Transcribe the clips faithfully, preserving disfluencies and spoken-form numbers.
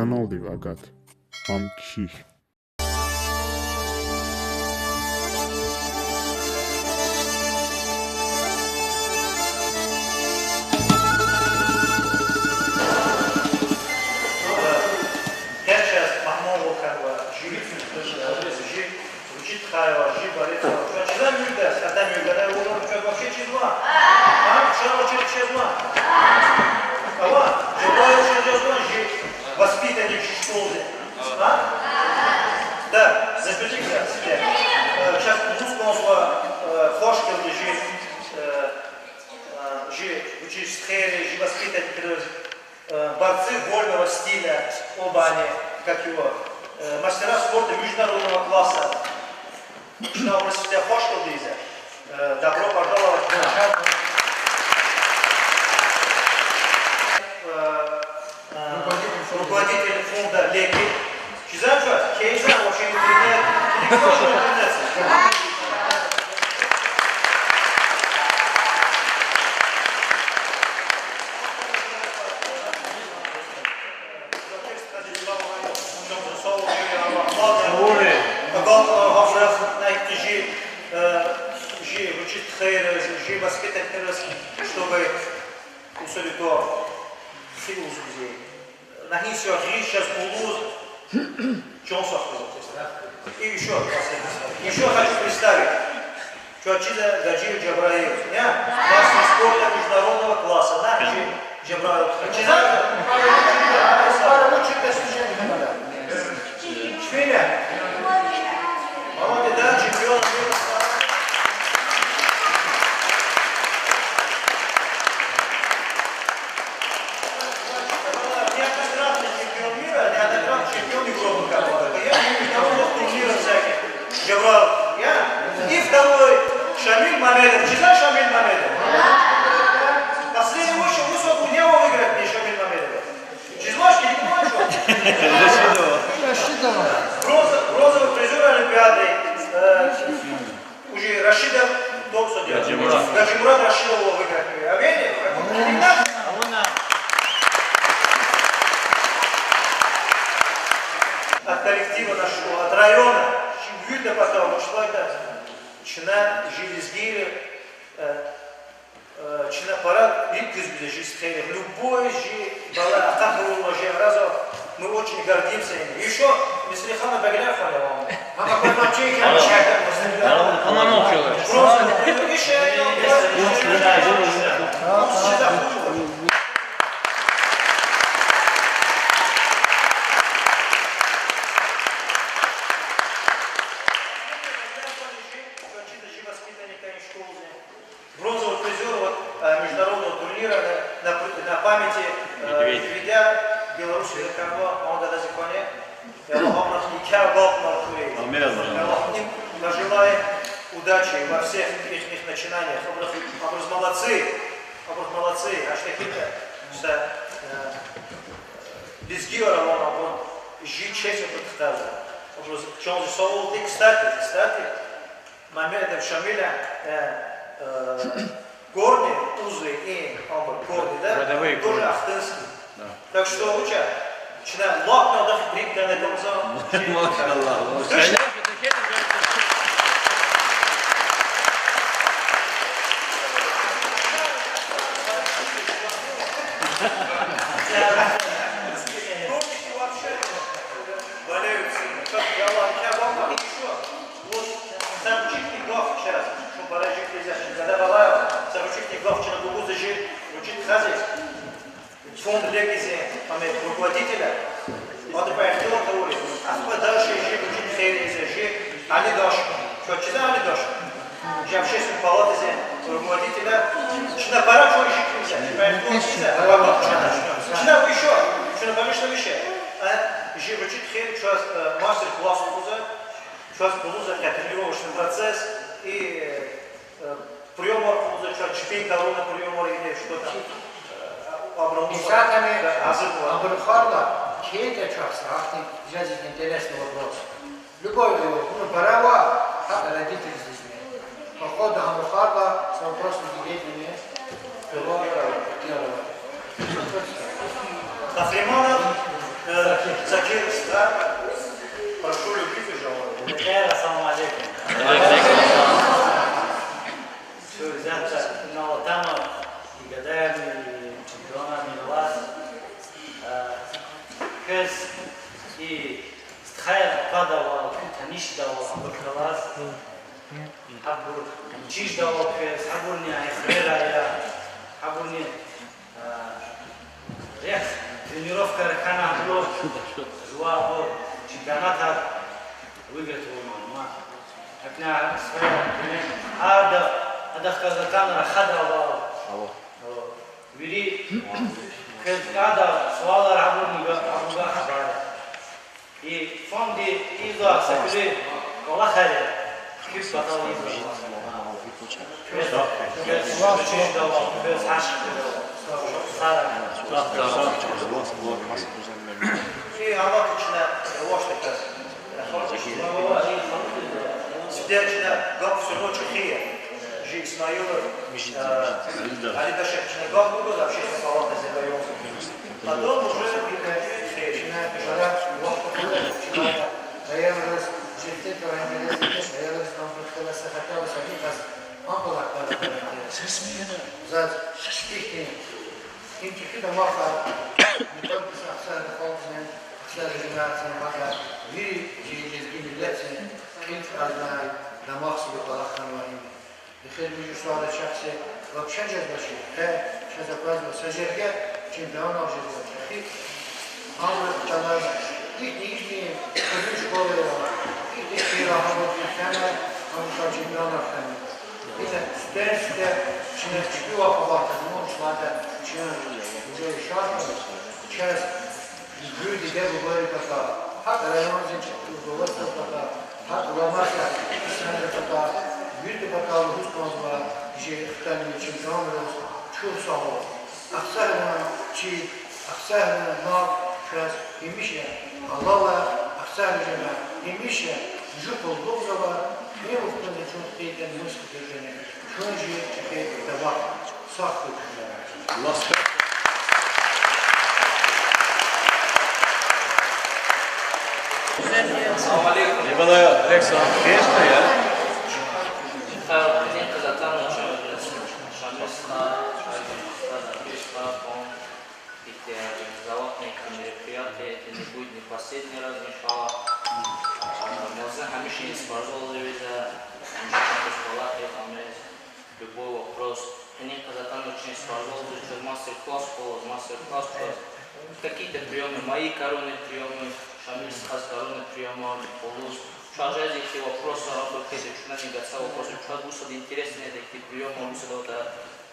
Каналдив агат. Ам кхьихь. Гьер чаз магьманвал хьанва, жи, жи вучиз хайва, жи баритӀа. Чна чизан муьгьдаз, адам муьгьдаз, вуна чна вообще чизва? А, шара чиз чизва? Ава, чизва, чизва, жи воспитанник жи школы. А? Да, запишите себе. Э, сейчас мусконство, э, хошкилди жи, э, э, жи, учись хейри, жи воспитанник, э, борцы вольного стиля, оба они, как его, э, мастера спорта международного класса. Чна вуна сифте хошкилди ийизва. Э, добро пожаловать в наш, э, э, руководитель фонда Леки. Чизва чаз, кейза, вообще интернет, телефон, интернет. Жи, э, жи вучиз хейри, жи воспитанникриз, чтобы усадьба хилуз гузи. Нагьисо гъиз чаз кулуз, чан сагъ хьуй. И ещё, ещё хочу представить. Чаз чизва Гаджиев Джабраил, я? Мастер спорта международного класса, да? Джи-, Джабраил. Чизва? Лучших достижений. Шпиля. Молодец, да, чемпион мира. Неоднократный чемпион мира, неоднократный чемпион Европы, как бы, да, я, международных турниров всяких. Джабраил, я. И второй, Шамиль Мамедов. Чизва Шамиль Мамедов? Последний вышел, высоту не мог выиграть мне Шамиль Мамедов. Чизва, что ли, не понимаю, что? Рашидова. Рашидова. Бронза-, бронзовый призёр Олимпиады, э, уже Рашидов, топ судья. Гаджимурад. Гаджимурад Рашидова выиграть. А видели? От коллектива нашего, от района, чим юрда потом, что это, чна жи лезгийри, э, Э, чна пара рикӀ куьз гуьза жи схели. Любой жи бала акъатна жи араза, мы очень гордимся ими. Ещё Мисрихана Багляхана вам. Ама бачи Просто, э, ещё, Бронзовый призёр, вот, э, международного турнира на, на пр-, на памяти, э, Медведя. Медведя, Беларусь, Верканова, он тогда законе. Я вам, вам на хлеб, я вам на хлеб. Амин. Я вам им пожелаем удачи во всех их, их начинаниях. Абуруз, абуруз молодцы, абуруз молодцы, аш тахьайтӀа, что, э, лезги аравал абур жи честь патахъай. Абуруз чанзи савулди, кстати, кстати, Мамедов Шамиля, э, э, корни, узы и, абур корни, да? Родовые корни. Тоже ахтынский. Да. Так что, уча, чна лап на дахъ гриб кана тамза. Машаллах. Точно? Корни вообще болеют. Как я вам, я вам ещё. Вот са вичикни гаф чаз, чун пара жи квез яхши гада балаяр, са вичикни гаф чна гугуз жи вучит хази. Фонд Лекизи, ами, руководителя. Ада пай ихтилат тавури. Ахпа дальше жи вучит хейризи жи Али Даш. Чаз чизва Али Даш? Жи общественный палатази руководителя. Чна пара чун жи квез яхши, пай ихтилат квез яхши. Чна ещё, чна, конечно, выше. А жи вучит хейри чаз, э, мастер-класс куза. Чаз куза тренировочный процесс и, э, приёмар куза, чаз чпин кавуна приёмар или что там, э, абурун. Исятда гьазир ква. Абурухарла, кхьейда чаз, ахьтин, жезвай интересный вопрос. Любой, ну, барава, как родитель здесь. Походу, абурухарла, просто директно. Кьахриманов, э, Закир, да? Прошу любить уже. Ребята, ассаламу алейкум. Всё, ребята, финал там и гадаем, и чемпионами глаз. Э, квез и стхаяр аквадайвал, куь танишдайвал абур галаз. Гьабур чизвайвал квез, гьабурни эхирар я, гьабурни, а, рехъ тренировкайра хьана гьабуру, жува абур чемпионатар выиграть авунва. Ма, акьна своя, ада, адахъ галаз атана рахадайвал. Вири квез кӀанда суалар, гьабурни гьабур гвай хабар. И фонди ийизвай са куьруь кӀвалахар я, куь патал ийизвай. Квез, квез чизвайвал, квез гьахьдайвал. Сара. И гьалак чна авачтӀа квез. Сифте чна гаф всё равно чӀехи я. Жи Исмаил, э, Алидашев чна гаф гугуз общественный палата зегьмет. Потом уже приходи, чна пара вахт, чна аялриз, жи ифтетаран гелезиш, аялриз там хтала са хатала са гьикӀ аз, ам палат пара. Заз ихьтин, ихьтин дамахар, не только са Ахцегьрин халкьдин, Ахцегьрин жемятдин, гьакӀ вири жи лезги миллетдин кьил кӀанзавай дамахзавай кӀвалах хьанва им. Эхир муьжуьд сал чахъ са вообще жезвач, къе чаз аквазва, са жерге чемпионар жезва. Эхир гьабур галаз ихьтин, ихьтин куьруь школаяр, ихьтин куьруь гьабур куьтягьна, гьабур чемпионар хьана. Ида сифте-сифте чна чпивай хабар тагьмур шумада, чна уже шартӀ, чаз вири диде-бубайрин патай, гьакӀ райондин руководстводин патай, гьакӀ ламаз ксанрин патай, виридалай патай лугьуз кӀанзава, жи хтанвай чемпионриз чухсагъул. Ахцегьрин чил, Ахцегьрин мал квез гьамиша гьалал я, Ахцегьрин жемят гьамиша жув къуллугъзава, и вахтунда чун хкийтӀа мус хкажани. Чун жи чӀехи давай сагъ хьуй. Салам алейкум. Ибалай, алейкум салам. Кес я? Шамил стха, Шамил стха, Шамил стха, ком. Ихьтин организовать авуна ихьтин мероприятие, это не будет не последний раз, иншаллагь. А, муазин гьамиша и спортзалда виже, гьамиша чпин кӀвалах я, там есть любой вопрос. Къенин къазатан вичин спортзалда чаз мастер-класс къваз, мастер-класс къваз. Какие-то приёмы, мои коронные приёмы, Шамил стхаз коронный приёмар къулуз. Чаз жез ихьтин вопросар абур хьиз, чна ни гатса вопросар, чаз вусад интересный ихьтин приёмар, вусад аватӀа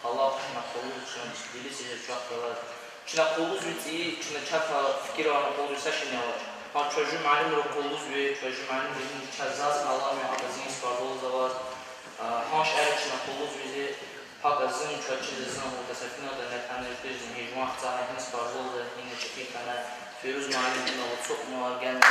къалахъ чна къулуз, чна дилиз жез чахъ галаз. Чна къулуз ви цӀийи, чна чахъ фикирарна къулуз ви са шейни авач. Гьа чаз жув муаллимри къулуз ви, чаз жув муаллимри чаз заз алами, гьакӀ зин спортзалзаваз. А, гьа шейэр чна къулуз визи, гьакӀ зин чаз чиз зин гьута сафинада, не тана ишди зин гьи жуван хцана гьин спортзалза, гьина чӀехи хьана, Фируз муаллимдин ацукьнава гена.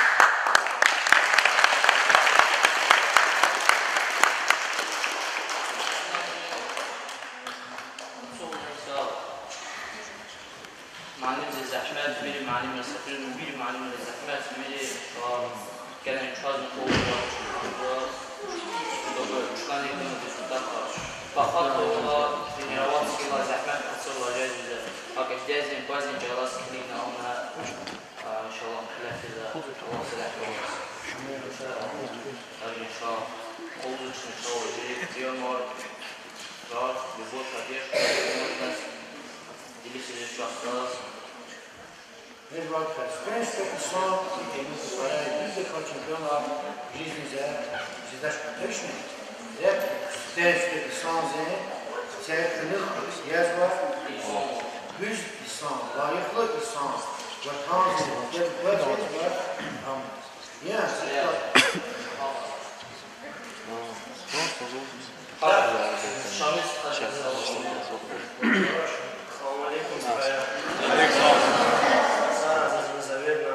Муаллимдиз зегьмет, вири муаллимриз, вири муаллимриз зегьмет, вири ва гена чаз къуллугъ, чтобы чна гьикьван результат пахотунал, тренироваться хьайила зегьмет къачурла жезвайди. ГьакӀ дидедин, бубадин чӀалаз килигна авуна, а, иншаллагь, килигзава, Аллагьди регьим авурай. Даже иншаллагь, къуллуз чна иншаллагь жери приёмар, да, любой поддержка, возможность, дилиз жез чахъ галаз. Между прочим, в принципе, инсан, и мы говорили, люди, чемпионы жизни за, за точно. Лекь, в принципе, инсан за, за куьнуьх язва, гуьз инсан, лайихлу инсан, ватан за, за квез язва, ам, я, за. Салам алейкум, стхаяр. Сара, за, за, заветно,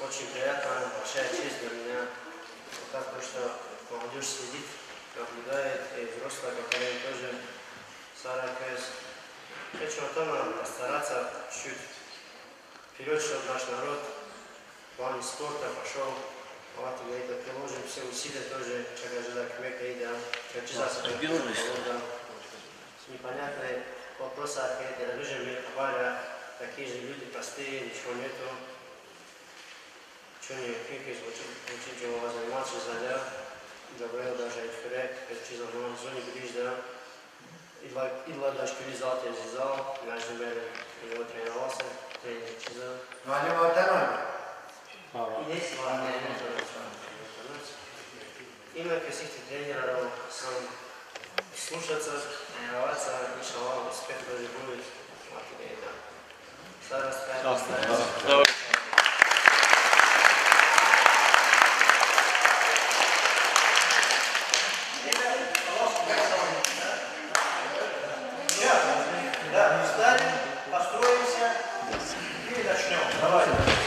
очень приятно, большая честь для меня. Вот так то, что молодёжь следит, наблюдает, и взрослое поколение тоже. Сара квез хочу от души постараться чуть-чуть вперёд, чтоб наш народ плане спорта пошёл. Аватига это приложим все усилия тоже, чагажида куьмек ийида, чачиза Стабильность. Непонятные вопросы, это режим, хабар, такие же люди простые, ничего нету. Чуни куькиз вучи-, вучи чуваза мачи заля, Джабраил даже эфире, чиза ман зуни билижда. Илла, илла даже куьни зал тезизал, даже мер, его тренировался, тренер чиза. Муаллим Артемов? Ага. Есть муаллим Артемов. Имя каких-то тренеров, сам слушаться, тренироваться, иншаллах, успех тоже будет. Вот тебе это. Сара, Сара, Сара. Сейчас, да, встанем, построимся и начнём. Давай.